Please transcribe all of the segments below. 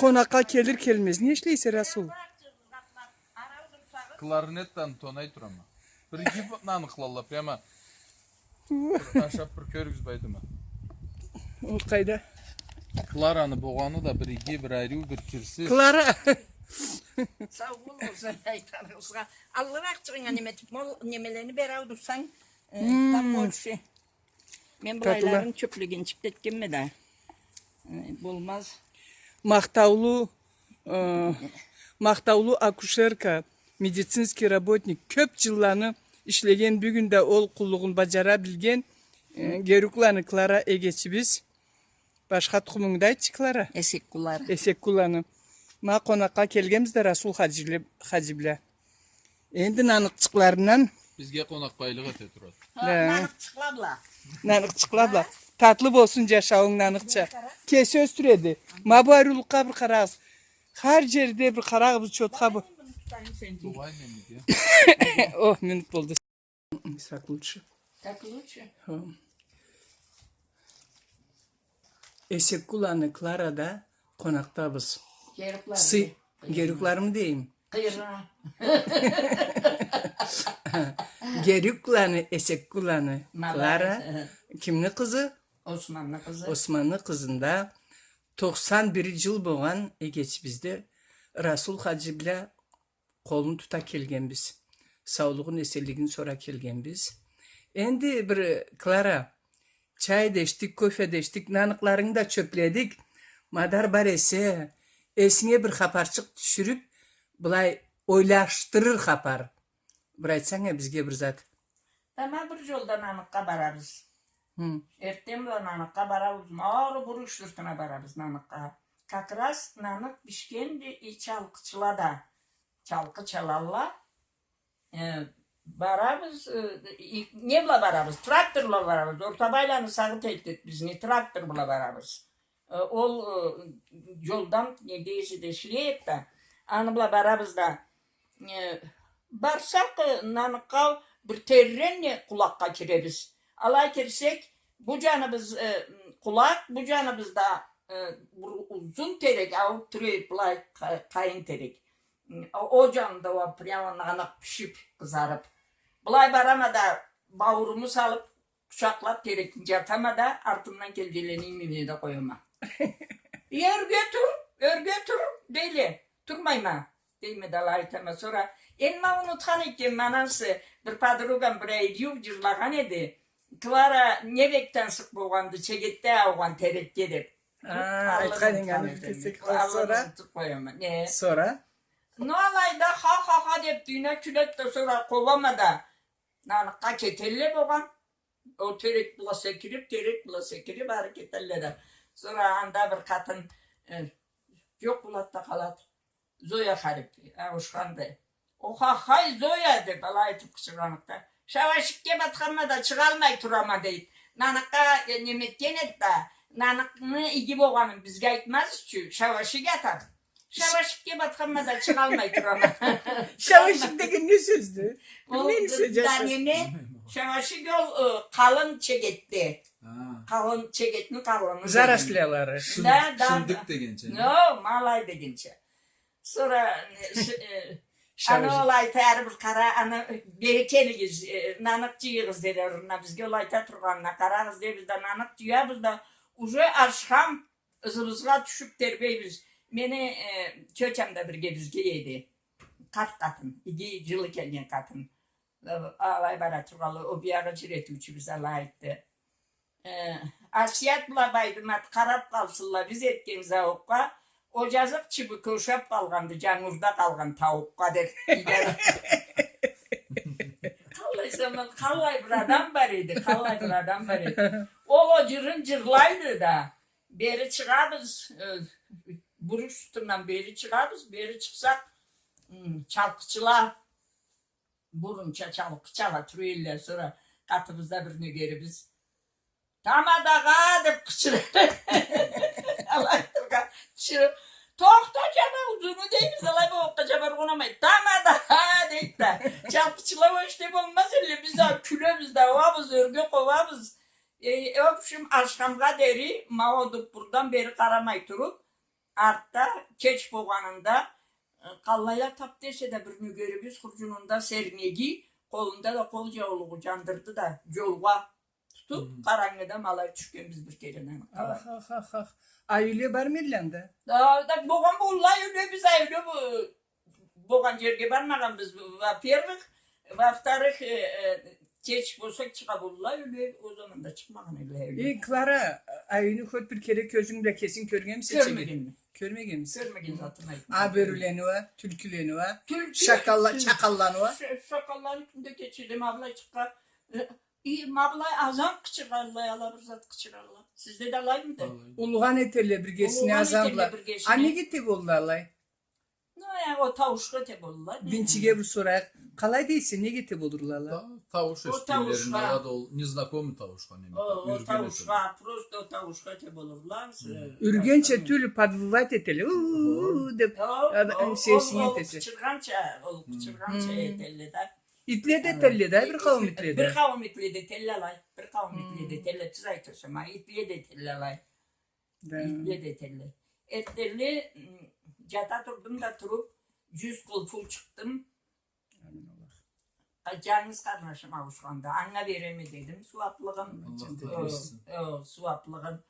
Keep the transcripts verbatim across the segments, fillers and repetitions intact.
Къонакъгъа келир келмез. Не ишлейсе, Расул? Кларнетдан тонай турама. Бир иги наны къылалла, прямо. Ашап бир кёргюзбейдиме. Ол къайда? Клараны болгъаны да бир иги, бир ариу, бир кирсиз. Клара! Сау бол, узун айтарыгъызгъа. Аллыракъ чыгъынга неме этип, мол немелени бере турсанг, э, там больше. Мен былайларын чёплегенчик этгенме да. Э, болмаз. Махтаулу, э, махтаулу акушерка, медицинский работник, кёп джылланы ишлеген, бюгюн да ол къуллугъун баджара билген, э, Герукланы Клара эгечибиз. Башха тукъумунгу да айтчы, Клара. Эсеккулары. Эсеккуланы. Ма къонакъгъа келгенбиз да Расул хаджи бла, хаджи бла. Энди наныкъчыкъларындан. Бизге къонакъбайлыкъ эте турады. Да. Наныкъчыкъла бла. Наныкъчыкъла бла. Татлы болсун джашауунг, наныкъча. Кеси ёсдюреди. Ма бу ариулукъгъа бир къарагъыз. Хар джерде бир къарагъыз, бу чотха бу. О, минут болду. Так лучше. Так лучше? Хы. Эсеккуланы Клара да къонакъдабыз. Герукланы. Сый-, Герукларымы дейим? Къыйырына. Герукланы, Эсеккуланы Клара. Кимни къызы? Османны къызы. Османны къызында тохсан бир джыл болгъан эгечибизде Расул хаджи бла къолун тута келгенбиз. Саулугъун, эсенлигин сора келгенбиз. Энди бир, Клара, чай да ичдик, кофе да ичдик, наныкъларынгы да чёпледик. Мадар бар эсе, эсинге бир хапарчыкъ тюшюрюп, былай ойлашдырыр хапар. Бир айтсанг а бизге бир зат. Тамам, бир джолда наныкъгъа барабыз. Хы. Эртден бла наныкъгъа барабыз. Ары Буруш сыртына барабыз наныкъгъа. Как раз наныкъ бишгенди, и чалкъычыла да чалкъы чалалла. Э, барабыз, э, и, не бла барабыз? Трактор бла барабыз. Ортабайланы сагъыт этеди бизни, трактор бла барабыз. Э, ол, э, джолдан не дейсиз да ишлейди да. Аны бла барабыз да, э, барсакъ, э, наныкъгъа бир террен не къулакъгъа киребиз. Алай кирсек, бу джаныбыз, э, къулакъ, бу джаныбызда, э, бир узун терек, аууб тура эди былай къа-, къайын терек. О, о джанында уа прямо наныкъ бишиб, къызарыб. Былай барама да, баууруму салыб, къучакълаб терекни джатама да, артымдан келгенлени ийме да къояма. Ёрге тур, ёрге тур, дейле. Турмайма, дейме да, алай айтама. Сора, энди ма унутхан экенме, анасы, бир подругам бир ариу джырлагъан эди. Клара не бек тансыкъ болгъанды, чегетде аугъан терекге деб. А, айтхан эдинг аны бир кесек. Сора? Унутуб къояма. Не? Сора? Ну, алайда ха-ха-ха деб, тюйюне кюледи да, сора къобама да, наныкъгъа кетелле болгъан. Ол терек бла секириб, терек бла секириб, ары кетелле да. Сора анда бир къатын, э, джокъ болады да къалады. Зоя харип, ауушханды. Охахай, Зоя, деб, алай айтыб къычыргъаныкъда. Шауашикге батханма да, чыгъалмай турама, дейди. Наныкъгъа, э, неме этген эди да, наныкъны иги болгъанын бизге айтмаз ючюн, шауашик атады. Шауашикге батханма да, чыгъалмай турама. Шауашик деген не сёздю? Ол да неме, шауашик ол, э, къалын чегетди. Къалын чегетни къалыны. Зарослялары. Да, да. Шындыкъ дегенча. Но, ма алай дегенча. Сора, э, ш-, э, аны ол айта, ары бир къара, аны, э, бери келигиз, э, наныкъ джыйыгъыз, деди, орнуна. Бизге ол айта тургъанына къарагъыз, дейбиз да, наныкъ джыябыз да, уже ашхам ызыбызгъа тюшюб тербейбиз. Мени, э, тётям да бирге бизге эди. Къарт къатын, иги джылы келген къатын. Э, алай бара тургъанлай, ол биягъы джыр этиучюбюз алай айтды. Э, Асият бла Байдымат къараб къалсынла биз этген зауукъгъа, о джазыкъ чыбыкъ ошаб къалгъанды джангурда къалгъан тауукъгъа, деб. Къаллай заман, къаллай бир адам бар эди, къаллай бир адам бар эди. Ол, ол джырын джырлайды да, бери чыгъабыз, э, Буруш сыртындан бери чыгъабыз, бери чыкъсакъ, м, чалкъычыла бурунча чалкъы чала тура эдиле, сора къатыбызда бир нёгерибиз: «Тамадагъа!» — деб къычыра. Алай айтыргъа, къычырыб, «Тохта, джама узуну», — дейбиз, алай бу окъгъа джабаргъа унамайды. «Тамадагъа!» — дейди да, чалкъычыла, о ишде болмаз эдиле, биз а кюлебиз да, ауабыз, ёрге къобабыз. Э, в общем, ашхамгъа дери ма о дуппурдан бери къарамай туруб, артда кеч болгъанында, э, къаллайла тап десе да, бир нёгерибиз хурджунунда сернеги, къолунда да къол джаулугъу, джандырды да, джолгъа тутуп, къарангыда ма алай тюшгенбиз бир кере. Ах, ах, ах, ах. Айюле бармы эдиле анда? Да, да, болгъан болур айюле, биз айюле бу-, болгъан джерге бармагъанбыз, во-первых. Во-вторых, э, э, кеч болса чыгъа болур айюле, ол заманда чыкъмагъан эдиле айюле. Э, Клара, айюню хоть бир кере кёзюнг бла кесинг кёргенмисе? Кёрмегенме. Кёрмегенмисе? Кёрмеген затым айтма. А бёрюлени уа, тюлкюлени уа, тюлкю, шакалла-, тюл-, чакъалланы уа? Ш-, шакалланы кюнде кечирдим, ма былай чыкъгъан. Э, и, ма былай азан къычыргъанлай, ала бир зат къычыралла. Сизде да алаймыды? Алай. Улугъан этелле биргесине, улугъан азан этелле бла. Биргесине. А неге эте боллалла алай? Ну, э, ол тауушха эте боллалла, не? Динчиге бир сорайыкъ. Къалай дейсе, неге эте болурлалла? Та-, тауш эшитгенлеринде алады ол, незнакомый тауушха, неме, юрген этелле. О, ол тауушха, просто ол тауушха эте болурла, э, юргенча тюл, подвывать этелле. У-у-у деп, о, ада-, о, сесин ол, ол этесе. Къычыргъанча, ол къычыргъанча этелле да. Итле да этелле да, бир къауум итле да. Бир къауум итле да этелле алай. Бир къауум итле да этелле, тюз айтырса, ма итле да этелле алай. Да. Итле да этелле. Эртденле, м, джата турдум да туруп, джюз къылфу чыкъдым. Амин Аллах. А, джангыз къарнашым ауушханды. Анга береме дедим сууаплыгъын. Аллах да берсин. О, о, сууаплыгъын.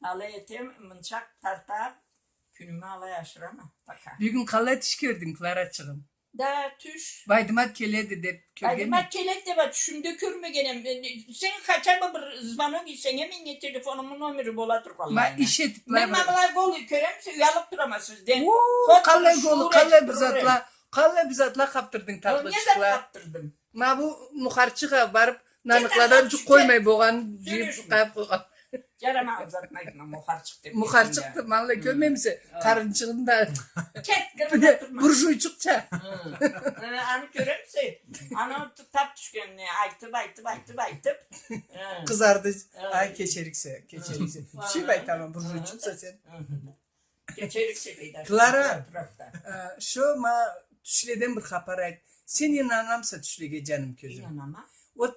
Алай этем, мынчакъ тарта, кюнюме алай ашырама. Пока. Бюгюн къалай тюш кёрдюнг, Кларачыгъым? Да, тюш. Байдымат келеди деп кёргенми? Байдымат келеди деп а тюшюмде кёрмегенем. Э, сен хотя бы бир звонок этсенг, э, меннге телефонуму номери бола тургъанлай. Ма иш этип, мен ма былай гол кёремисе, уялып турама сизден. Уу, къаллай гол, къаллай бир затла, къаллай бир затла къапдырдынг, татлычыкъла. Не зат къапдырдым? Ма бу мухарчыкъ а барып, наныкъладан джукъ къоймай болгъан, джыйып къоюп къойгъан. Джарамагъан затны айтма, мухарчыкъ деп. Мухарчыкъ деп, ма алай кёрмеймисе, къарынчыгъын да. Кет, кырында турма. Буржуйчукъча. Хы. Э, аны кёремисе? Аны т-, тап тюшгенин айтып, айтып, айтып, айтып. Э. Къызарды. Э. Ай, кечериксе, кечериксе. Хы. Сюйюп айтама, буржуйчукъса сен. Хы. Кечериксе, дейди. Клара, э, шо ма тюшледен бир хапар айт. Сен ийнанамыса тюшлеге, джаным, кёзюм? Ийнанама. Вот,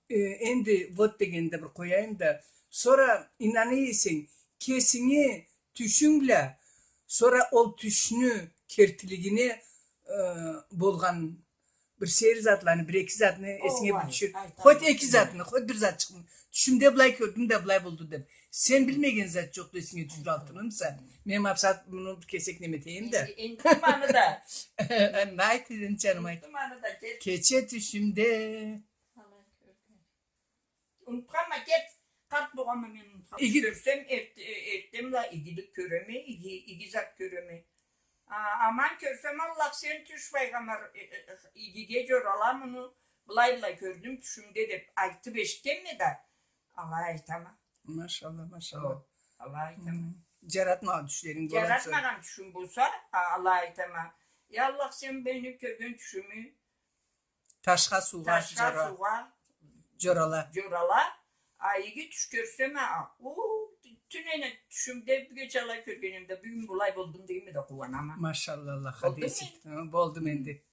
э, энди вот дегенни да бир къояйым да, сора ийнана эсенг, кесинги тюшюнг бла, сора ол тюшню кертилигине, э, болгъан бир сейир затланы, бир-эки затны эсинге бир тюшюр. Хоть эки затны, хоть бир затчыкъны. Тюшюмде былай кёрдюм да былай болду деп. Сен билмеген зат джокъду эсинге тюшюр алтынымса. Мен макъсат муну бир кесек неме этейим да. Энди, энди ма аны да. Айт, энди, джаным, айт. Энди ма аны да, кет. Кече тюшюмде. Унутханма, кет. Къарт болгъанма мен, унутханма. Иги кёрсем, эрт-, э, эртденбла игилик кёреме, иги, иги зат кёреме. А, аман кёрсем, Аллах, сен тюш, файгъамбар, э, э, э, игиге джорала муну, былай-былай кёрдюм тюшюмде деп айтып эшитгенме да, алай айтама. Машалла, машалла. О, алай айтама. Хы. Джаратмагъан тюшлеринг бола. Джаратмагъан тюшюм болса, а, алай айтама. Я Аллах, сен мени кёрген тюшюмю ташха, суугъа, ташха, джора-, суугъа джорала. Джорала. А иги тюш кёрсем а, у, тю-, тюнене тюшюмде бюгече алай кёргенемде, бюгюн былай болдум дейме да къууанама. Машалла, Аллах, болдуму? Хадиси. Хы, болдум энди.